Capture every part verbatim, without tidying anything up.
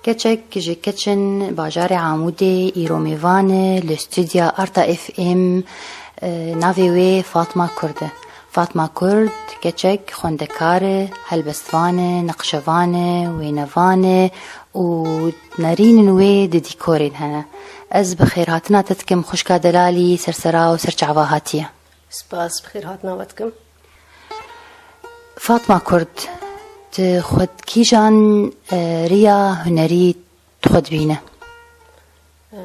Keçek ji keçin bajarê Amûdê îro mêvan e li stûdya Arta F M, e, navê wê Fatma Kurd e. Fatma Kurd keçek xwendekar e, helbestvan e, neqşevan e, wênevan e û nerînên wê di dîkorên hene. Ez bi xêrhatina te dikim xwişka delalî sersera û serçava hatiye. Spas, bi xêrhatina we dikim. Fatma Kurd, tu xwe di kîjan, e, riya hunerî tu xwe dibîne? E,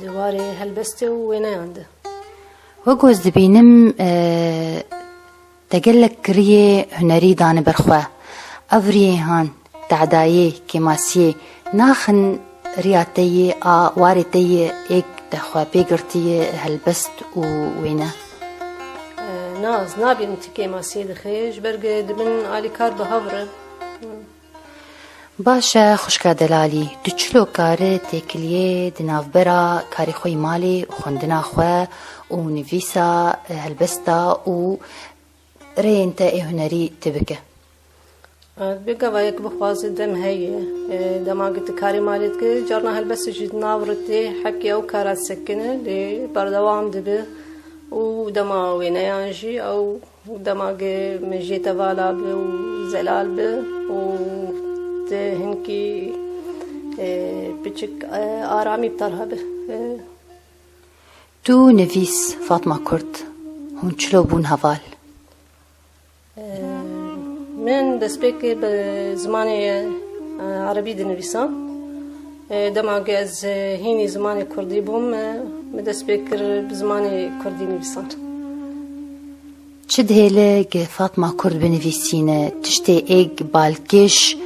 di warê helbestê û wêneyan de. Wek ku ez dibînim, e, te gelek riyê hunerî dane ber xwe. Ev riyê han, tehdayê, kêmasiyê, naxin riya te yê a warê te yê êk te xwe pê girtiye helbest û wêne? E, na, ez nabînim ti kêmasiyê dixê, ji ber ku di bin alîkar bi hev re. Baş e, xwişka delalî, tu çilo kare têkiliyê di navbera karê xwe yê malê û xwendina xwe û nivîsa, e, helbesta û rêyên te ê hunerî tu bike? E, bi gava yek bixwaze dem heye. E, dema ku tu karê malê dike, carna helbestê jî di nav re tê, hepkê ew kara disekine, lê berdewam dibe û dema wêneyan jî ew dema ku mejiyê te vala be û zelal be û tu hinkî, e, piçik, e, aramî bi te re hebe. E, Tu nivîs, Fatma Kurd, hûn çilo bûn heval? Min destpêkê bi zimanê, e, erebî dinivîsan. E, dema ku ez, e, hînî zimanê kurdî bûm, e, min dest pê kir bi zimanê kurdî nivîsan. Çi dihêle ku Fatma Kurd binivîsîne, tiştê êk balkêş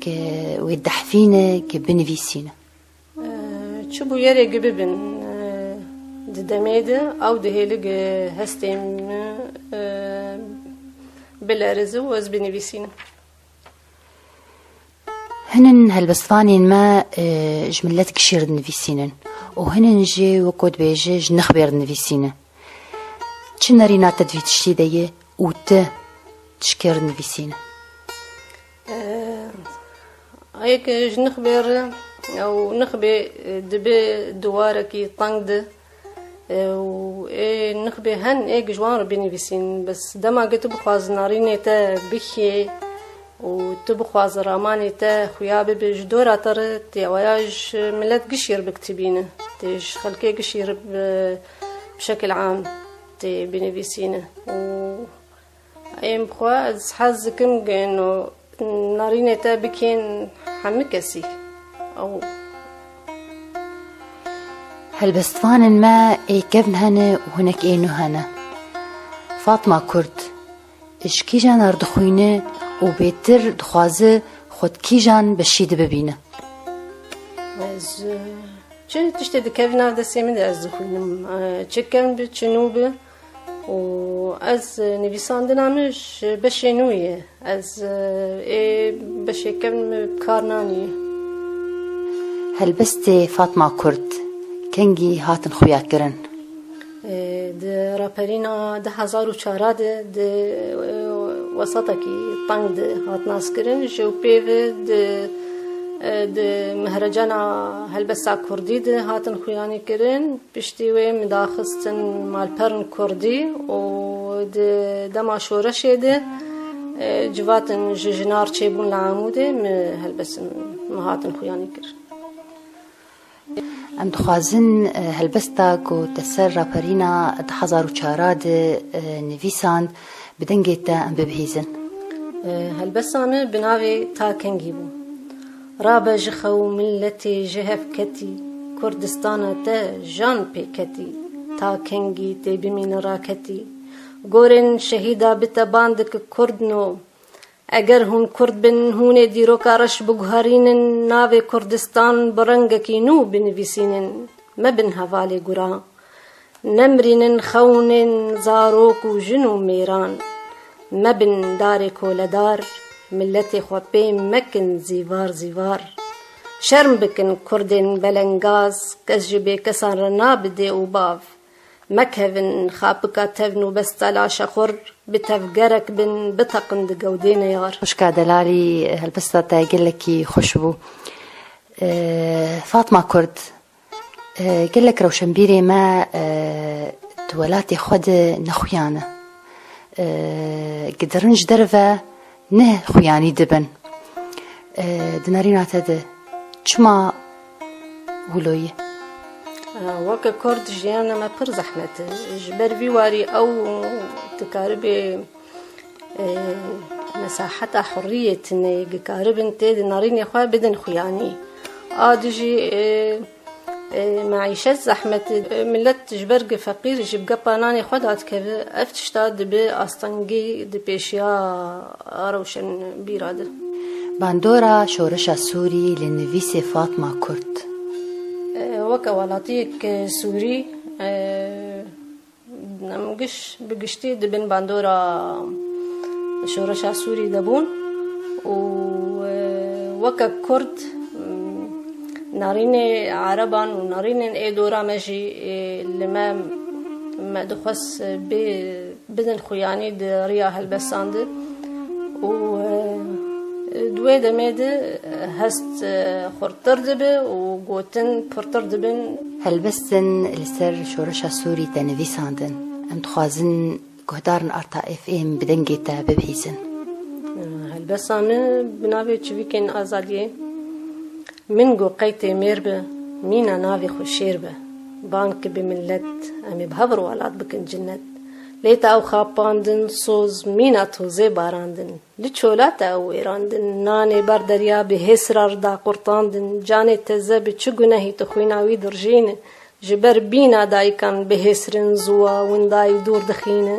ku wê dehfîne ku binivîsîne? Çi bûyerê gi bibin, e, di demê de ew dihêli gi hestê min, e, bilerize û ez binivîsînim. Hinin helbestvanên me, e, ji milet gişêr dinivîsînin û hinin jî wek ku dibêje ji nixbêr dinivîsîne. Çi nerîna te di vî tiştî de ye û tu çi kêr dinivîsîne? Ê ke ji nixbê re, ew nixbê, e, dibe di warekî teng de, e, û ê nixbê hen ê ji wan re binivîsîn. Bes dema ke tu bixwazî narînê te bixiyê û tu bixwazî ramanê te xuya bibe ji dora te re, tê ew ya ji milet gişî re bikitibîne. Tê ji xelkê gişî re bi, bi şekil am tê binivîsîne. Û Ên bi xwe ez hez dikim ku êno narînê te bikên hemî kesî. Ew Helbestvanên me ê kevn hene û hinek ê nû hene. Fatma Kurd, ji kîjan re dixwîne û bêtir dixwaze xwe di kîjan beşî de bibîne? Ez, e, çi tiştê dikeve nav destê min de ez dixwînim. E, çi kevn bi, çi nû bi. Û ez, e, nivîsandina min ji beşê nû ye. Ez, e, ê beşê kevn min bi kar naniye. Helbestê Fatma Kurd kengî hatin xuyakirin? E, di raperîna du hezar û çar de di, e, wesatekî teng de hat naskirin. Ji pê ve di, e, di mehrecena helbesta kurdî de hatin xuyanîkirin. Piştî wê min daxistin malperên kurdî û di dema şoreşê de, e, civatên ji jinar çêbûn li Amûdê min helbestin min hatin xuyanî kir. Em dixwazin, e, helbesta ku te ser raperîna du hezar û çar de, e, nivîsand, bi dengê te em bibihîzin. E, helbesta me bi navê Ta Kengî bû. Rabe ji xew miletê ji hev ketî, Kurdistana te jan pê ketî, ta kengî tê bimîne raketî. Gorên şehîda bi te ban dike Kurdno. Eger hûn Kurd bin, hûn ê dîroka reş biguherînin, navê Kurdistan bi rengekî nû binivîsînin. Mebin hevalê guran. Nemirînin xewnên zarok û jin û mêran. Mebin darê koledar, miletê xwe pê mekin zîvar zîvar. Şerm bikin kurdên belengaz, kes ji bêkesan re nabe dê û bav. Mekevin xapika tevn û besta laşexwir, bi tevgerek bin, biteqin di gewdê neyar. Xwişka delalî, helbesta te gelekî xweş bû. E, Fatma Kurd, e, gelek rewşenbîrê me, e, di welatê xwe de nexuyane. E, gidirin ji derve nexuyanî dibin. E, di nerîna te de çima wilo ye? E, weke Kurd jiyana me pir zehmet e. Ji ber vî warî ew dikaribe e, mesaheta hurriyê tune ye, dikaribin tê di nerînê xwe bidin xuyanî. A dijî, e, e, meîşet zehmet e, milet ji ber gi feqîr ji bi gepa nanê xwe dadikeve, ev tişta dibe astengî di pêşiya a rewşenbîra de. Bandora Şoreşa Sûrî li nivîsê Fatma Kurd. E, weke welatiyek Sûrî, e, Em giş, bi giştî di bin bandora şoreşa Sûrî de bûn û, e, weke Kurd, m, nerînê Ereban û nerînên ê dora me jî, e, li me, me dixwest, e, bê, bidin xuyanî di riya helbestan de. Û, e, di wê demê de hest, e, xurttir dibe û gotin pirtir dibin. Helbestin li ser şoreşa Sûrî te nivîsandin. Em dixwazin guhdarên Arta F M bi dengê te bibihîzin. Helbesta min bi navê Çivîkên Azadiyê. Min got qey tê mêr bi, mîna navê xwe şêr bi. Bang ki bi millet, em ê bi hev re welat bikin cinnet. Lê te ew xapandin soz, mîna tozê barandin. Li çola te ew wêrandin, nanê ber derya bi hêsra re daqurtandin. Canê teze bi çi gunehî tu xwîna wî dirjîne? Ji ber bîna dayikan bihêsirin ziwa windayî dûr dixîne.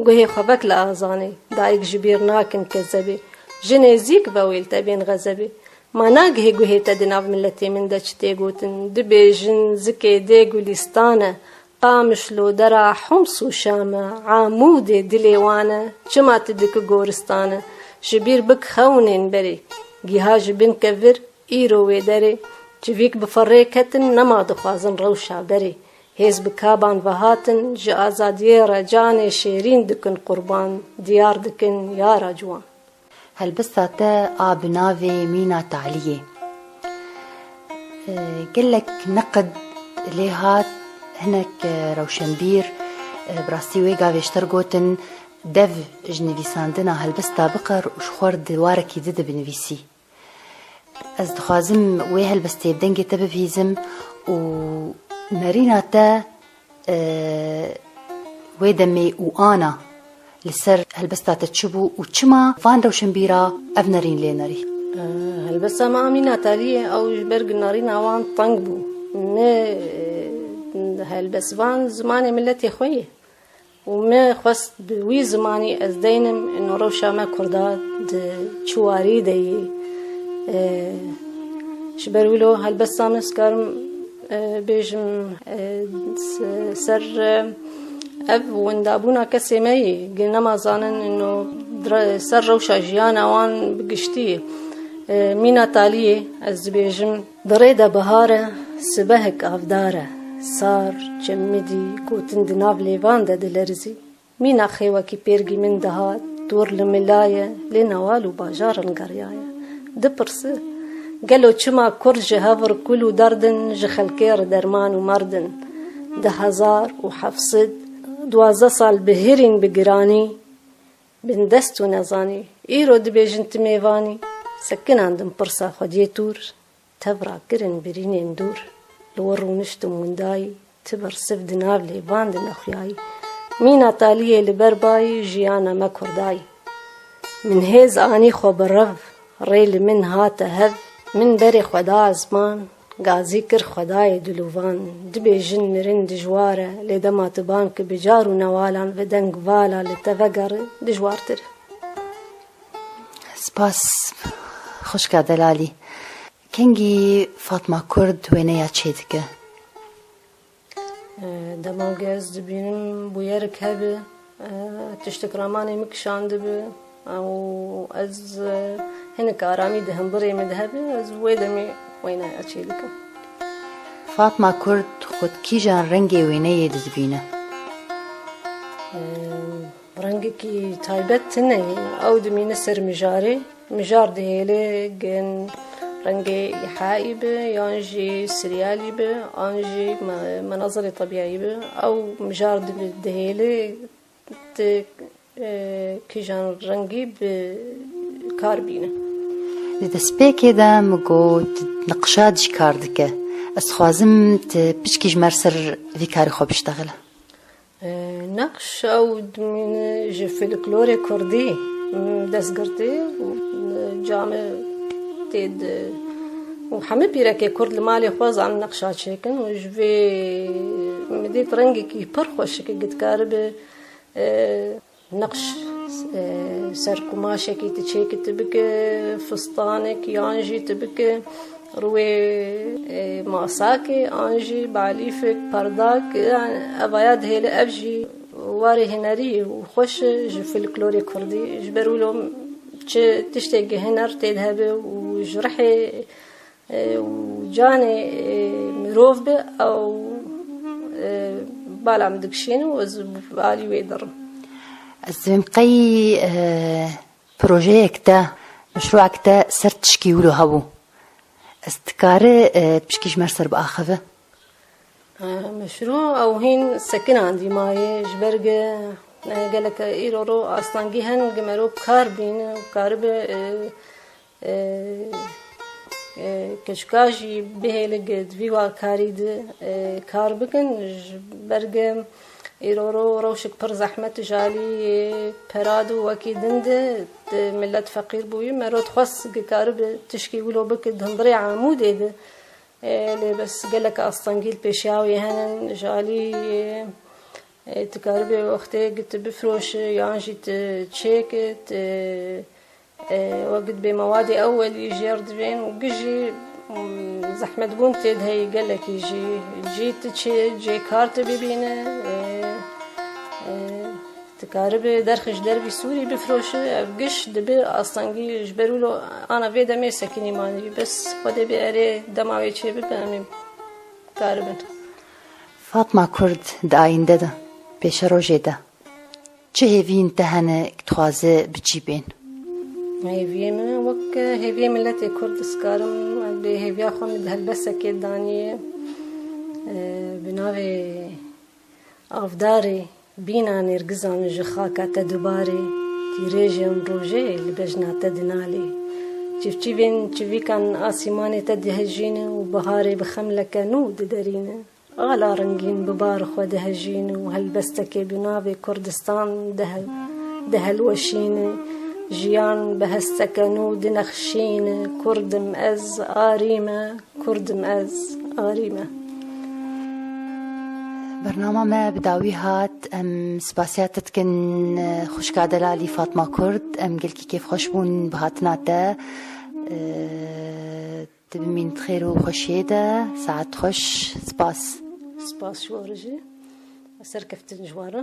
Guhê xwe vek li azanê, dayik ji bîr nakin kezebê. Ji nêzîk ve wê li te bên xezebê. Ma nagihê guhê te di nav miletê min de çi tê gotin? Dibêjin zikê dê gulîstan e, Qamişlo dera Homs û Şam e, Amûdê dilê wan e, çima tu diki goristan e? Ji bîr bik xewnên berê, giha ji bin kevir, îro wê derê. Çivîk bi ferrê ketin, nema dixwazin rewşa berê. Hêz bi kaban ve hatin, ji azadiyê re canê şêrîn dikin qurban, diyar dikin yara ciwan. Helbesta te a bi navê Mîna Taliyê. E, gelek neqid lê hat, hinek, e, rewşenbîr, e, bi rastî wê gavê ji te re gotin, dev ji nivîsandina helbesta biqer û ji xwe re di warekî di de binivîsî. Ez dixwazim wê helbestê bi dengê te bibihîzim û nerîna te, e, wê demê û ana li ser helbesta te çi bû û çima van rewşenbîra ev nerîn lê nerî? E, helbesta me a Mîna Taliyê, ew ji ber ku nerîna wan teng bû. Ne, e, helbestvan zimanê miletê xwe ye. Û me xwest bi wî zimanî ez deynim ino rewşa me Kurda di çi warî de yî. E, ji ber wilo helbesta min, ez karim, e, bêjim, e, s-, ser, e, ev windabûna kesê me yî, gi nema zanin ino dre-, ser rewşa jiyana wan bi giştî. E, Mîna Taliyê ez dibêjim, Di rê de bihar e, sibehek avdar e, sar, çemidî, gotin di nav lêvan de dilerizî. Mîna xêwekî pêrgî min dihat, dor li milaye, lê newal û bajaran geriyaye. Dipirse, gelo çima kurd ji hev re kul û derdin, ji xelkê re derman û merdin? Di hezar û heft sed duwazdeh sal bihêrîn bi giranî, bindest û nezanî. Îro dibêjin ti mêvanî, sekinandin pirsa xwediyê tûr. Tev rakirin birînên dûr, li wir rûniştim windayî, ti bersiv di nav lêvan de nexuyayî. Mîna taliyê li ber bayî, jiyana me kurdayî. Min hêz anî xwe bi rev, rê li min hate hev, min berê xwe da ezman, gazî kir xwedayê dilûvan. Dibêjin mirin dijwar e, lê dema tu bang ki bi car û newalan ve deng vala li te vegere, dijwartir e. Spas, xwişka delalî. Kengî Fatma Kurd wêneya çêdike? E, dema ku ez dibînim bûyerik hebe, e, tiştek ramanê min kişandibe, e, û ez, e, hinek aramî di hundirê min de hebe, ez wê demê wêneya çêdikim. Fatma Kurd xwe di kîjan rengê wêneyê didibîne? E, Rengekî taybet tune ye. Ew dimîne ser mijarê. Mijar dihêle gen Rengê îhayî bi, yan jî siriyalî bi, an jî me-, menazirê tebîî bi, ew mijar di-, dihêle di, e, kîjan rengî bi kar bîne. Di destpêkê de min got, niqşat jî kar dike. Ez dixwazim tu piçkî ji me re ser vî karê xwe biştexile. E, neqş ew dimîne ji folklorê kurdî, m, dest girtî û, e, camê tê de û hemî pîrekê kurd li malê xwe zanin neqşa çêkin û ji vê min dît rengekî pir xweşik e, dikaribe, e, neqş, e, ser qumaşekî tu çêkî tu bike, fistanek yan jî tu bike rûyê, e, masakê an jî balîfek, perdak, yani evaya dihêle ev jî warê hunerî û xweş e ji folklorê kurdî. Ji ber wilo çi tiştekî huner tê de hebe û ji rihê e, û canê, e, mirov bi, ew, e, bala min dikişîne û ez bi alî wê dirim. Ez dibêm qey, e, projeyek te, meşrûek te ser tişkî wilo hebû. Ez dikare, e, pişkî ji me re ser biaxive? E, meşrû ew hîn sekinandî mayê, ji ber ge, e, gelek îro ro astengî hen ge mero kar bîne û karibe, e, e, e, keçika jî bihêle ge di vî karî de, e, kar bikin, ji ber ge îro ro rewşek pir zehmet ji alî, e, pera de û wekî din de, de milet feqîr bûyî. Mero dixwest ge karibe tişkî wilo bike di hundirê Amûdê de. E, lê bes gelek astengî li pêşiya wê henin, ji alî, e, e, tu karibê wextê ge tu bifroşe yan jî tu çêke, tu, e, wek dibê mewadê ewelî jêr divên û gijî, mm, zehmetbûn tê de heyî gelekî jî. Cî tu çê, cê kar tu bibîne, e, e, Tu karibe derxî ji dervî Sûrî bifroşe, ev giş dibe astengî. Ji ber wilo ana vê demê sekinî manî. Bes Xwedê bê erê dema wê çê bibe, em ê karibin. Fatma Kurd di ayînde de, pêşerojê de çi hêviyên te hene ku dixwaze bi cî bên? Hêviyê min wek hêviyê miletê Kurd dikarim, ez bê hêviya xwe min di helbestekê daniye, e, bi navê Avdarê bîna nêrgizan ji xaka te dubarê, tîrêjên rojê li bejna te dinalê. Çivçivên çivîkan asîmanê te dihejîne û biharê bi xemleke nû diderîne. Ala rengîn bi bar xwe dihejîne û helbestekê bi navê Kurdistan dihe-, dihelweşîne. Jiyan bi hesteke nû dinexşîne. Kurd im ez, arî me. Kurd im ez, arî me. Bernama me bi dawî hat. Em spasiya te dikin, xwişka delalî Fatma Kurd. Em gelkî kêfxweş bûn bi hatina te. Tu bimîn di xêr û xweşiyê de. Saet xweş. Spas. Spas ji we re jî. Serkeftin ji we re.